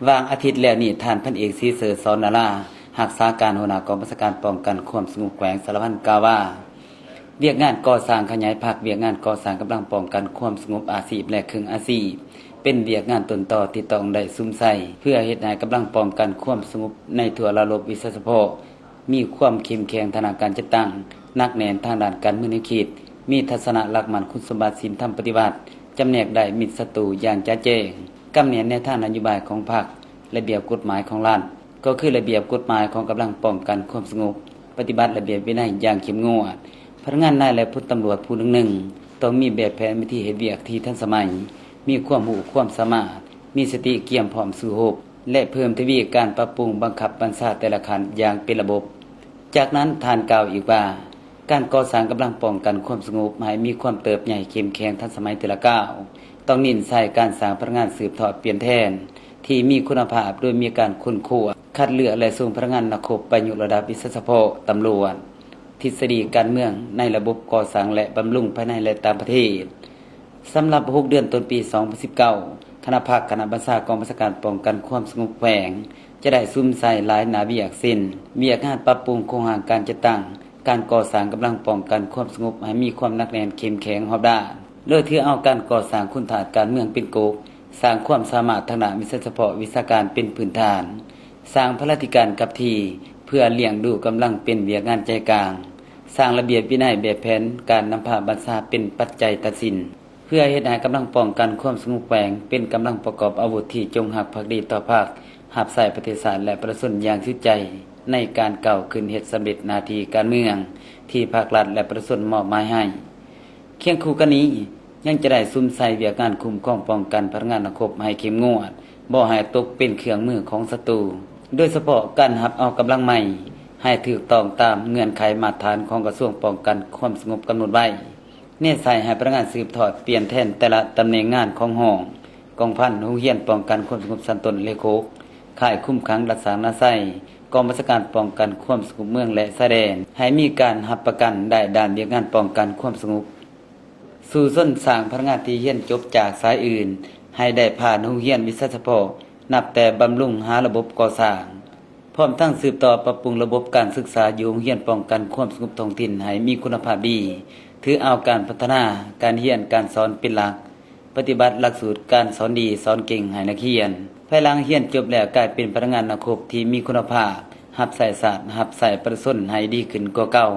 ວ່າງອາທິດແລ້ວນີ້ ທ່ານພັນເອກ ສີເສີດ ສອນນາລາ ຮັກສາການຫົວໜ້າກອງບັນຊາການປ້ອງກັນຄວາມສະຫງົບແຂວງສາລະວັນ ກ່າວວ່າ ວຽກງານກໍ່ສ້າງຂະຫຍາຍພັກ, ວຽກງານກໍ່ສ້າງກຳລັງປ້ອງກັນຄວາມສະຫງົບອາຊີບ ແລະ ເຄິ່ງອາຊີບ ເປັນວຽກງານຕົ້ນຕໍທີ່ຕ້ອງໄດ້ສຸມໃສ່ ເພື່ອເຮັດໃຫ້ກຳລັງປ້ອງກັນຄວາມສະຫງົບໃນທົ່ວລະບົບວິຊາສະເພາະ ມີຄວາມເຂັ້ມແຂງທາງດ້ານການຈັດຕັ້ງ, ໜັກແໜ້ນທາງດ້ານການເມືອງແນວຄິດ, ມີທັດສະນະຫຼັກໝັ້ນຄຸນສົມບັດ, ສິນທຳປະຕິວັດ, ຈຳແນກໄດ້ມິດສັດຕູຢ່າງຈະແຈ້ງ, ກຳແໜ້ນແນວທາງນະໂຍບາຍຂອງພັກ, ລະບຽບກົດໝາຍຂອງລັດ, ກໍຄືລະບຽບກົດໝາຍຂອງກຳລັງປ້ອງກັນຄວາມສະຫງົບ, ປະຕິບັດລະບຽບວິໄນຢ່າງເຂັ້ມງວດ. ພະນັກງານນາຍ ແລະ ພົນຕຳຫຼວດຜູ້ໜຶ່ງໆ ຕ້ອງມີແບບແຜນວິທີເຮັດວຽກທີ່ທັນສະໄໝ, ມີຄວາມຮູ້ຄວາມສາມາດ, ມີສະຕິກຽມພ້ອມສູ້ຮົບ ແລະ ເພີ່ມທະວີການປັບປຸງບັງຄັບບັນຊາແຕ່ລະຂັ້ນຢ່າງເປັນລະບົບ. ຈາກນັ້ນທ່ານກ່າວອີກວ່າ ການກໍ່ສ້າງກຳລັງປ້ອງກັນຄວາມສະຫງົບໃຫ້ມີຄວາມເຕີບໃຫຍ່ເຂັ້ມແຂງທັນສະໄໝແຕ່ລະກ້າວ ຕ້ອງເນັ້ນໃສ່ການສ້າງພະນັກງານສືບທອດປ່ຽນແທນທີ່ມີຄຸນນະພາບ ໂດຍມີການຄົ້ນຄວ້າ, ຄັດເລືອກ ແລະ ສົ່ງພະນັກງານນັກຮົບໄປຍົກລະດັບວິຊາສະເພາະຕຳຫຼວດ, ທິດສະດີການເມືອງໃນລະບົບກໍ່ສ້າງ ແລະ ບຳລຸງພາຍໃນ ແລະ ຕ່າງປະເທດ. ສຳລັບຫົກເດືອນຕົ້ນປີສອງພັນສິບເກົ້າ ຄະນະພັກຄະນະບັນຊາກອງບັນຊາການປ້ອງກັນຄວາມສະຫງົບແຂວງ ຈະໄດ້ສຸມໃສ່ຫຼາຍໜ້າວຽກ ເຊັ່ນ ວຽກງານປັບປຸງໂຄງຮ່າງການຈັດຕັ້ງ, ການກໍ່ສ້າງກຳລັງປ້ອງກັນຄວາມສະຫງົບໃຫ້ມີຄວາມໜັກແໜ້ນເຂັ້ມແຂງຮອບດ້ານ, ໂດຍຖືເອົາການກໍ່ສ້າງຄຸນທາດການເມືອງເປັນກົກ, ສ້າງຄວາມສາມາດທາງດ້ານວິຊາສະເພາະ, ວິຊາການເປັນພື້ນຖານ, ສ້າງພະລາທິການກັບທີ່ເພື່ອລ້ຽງດູກຳລັງເປັນວຽກງານໃຈກາງ, ສ້າງລະບຽບວິໄນແບບແຜນການນຳພາບັນຊາເປັນປັດໄຈຕັດສິນ, ເພື່ອເຮັດໃຫ້ກຳລັງປ້ອງກັນຄວາມສະຫງົບແຂວງເປັນກຳລັງປະກອບອາວຸດທີ່ຈົງຮັກພັກດີຕໍ່ພັກ, ຮັບໃຊ້ປະເທດຊາດ ແລະ ປະຊາຊົນຢ່າງສຸດໃຈໃນການກ້າວຂຶ້ນເຮັດສຳເລັດໜ້າທີ່ການເມືອງທີ່ພັກລັດ ແລະ ປະຊາຊົນມອບໝາຍໃຫ້. ຄຽງຄູ່ກັນນີ້ ຍັງຈະໄດ້ສຸມໃສ່ວຽກງານຄຸ້ມຄອງປ້ອງກັນພະນັກງານນັກຮົບໃຫ້ເຂັ້ມງວດ, ບໍ່ໃຫ້ຕົກເປັນເຄື່ອງມືຂອງສັດຕູ, ໂດຍສະເພາະການຮັບເອົາກຳລັງໃໝ່ໃຫ້ຖືກຕ້ອງຕາມເງື່ອນໄຂມາດຖານຂອງກະຊວງປ້ອງກັນຄວາມສະຫງົບກຳນົດໄວ້, ແນໃສ່ໃຫ້ພະນັກງານສືບທອດປ່ຽນແທນແຕ່ລະຕຳແໜ່ງງານຂອງຫ້ອງ, ກອງພັນ, ໂຮງຮຽນປ້ອງກັນຄວາມສະຫງົບຊັ້ນຕົ້ນເລກຫົກ, ຄ້າຍຄຸມຂັງ, ລັດສາງນາໄຊ, ກອງບັນຊາການປ້ອງກັນຄວາມສະຫງົບເມືອງ ແລະ ຊາຍແດນ ໃຫ້ມີການຮັບປະກັນໄດ້ດ້ານວຽກງານປ້ອງກັນຄວາມສະຫງົບ. ສູ້ຊົນສ້າງພະນັກງານທີ່ຮຽນຈົບຈາກສາຍອື່ນໃຫ້ໄດ້ຜ່ານໂຮງຮຽນວິຊາສະເພາະນັບແຕ່ບຳລຸງຫາລະບົບກໍ່ສ້າງ, ພ້ອມທັງສືບຕໍ່ປັບປຸງລະບົບການສຶກສາຢູ່ໂຮງຮຽນປ້ອງກັນຄວາມສະຫງົບທ້ອງຖິ່ນໃຫ້ມີຄຸນນະພາບດີ, ຖືເອົາການພັດທະນາການຮຽນການສອນເປັນຫຼັກ, ປະຕິບັດຫຼັກສູດການສອນດີສອນເກັ່ງໃຫ້ນັກຮຽນ ພາຍຫຼັງຮຽນຈົບແລ້ວກາຍເປັນພະນັກງານນັກຮົບທີ່ມີຄຸນນະພາບ, ຮັບໃຊ້ຊາດ, ຮັບໃຊ້ປະຊາຊົນໃຫ້ດີຂຶ້ນກວ່າເກົ່າ.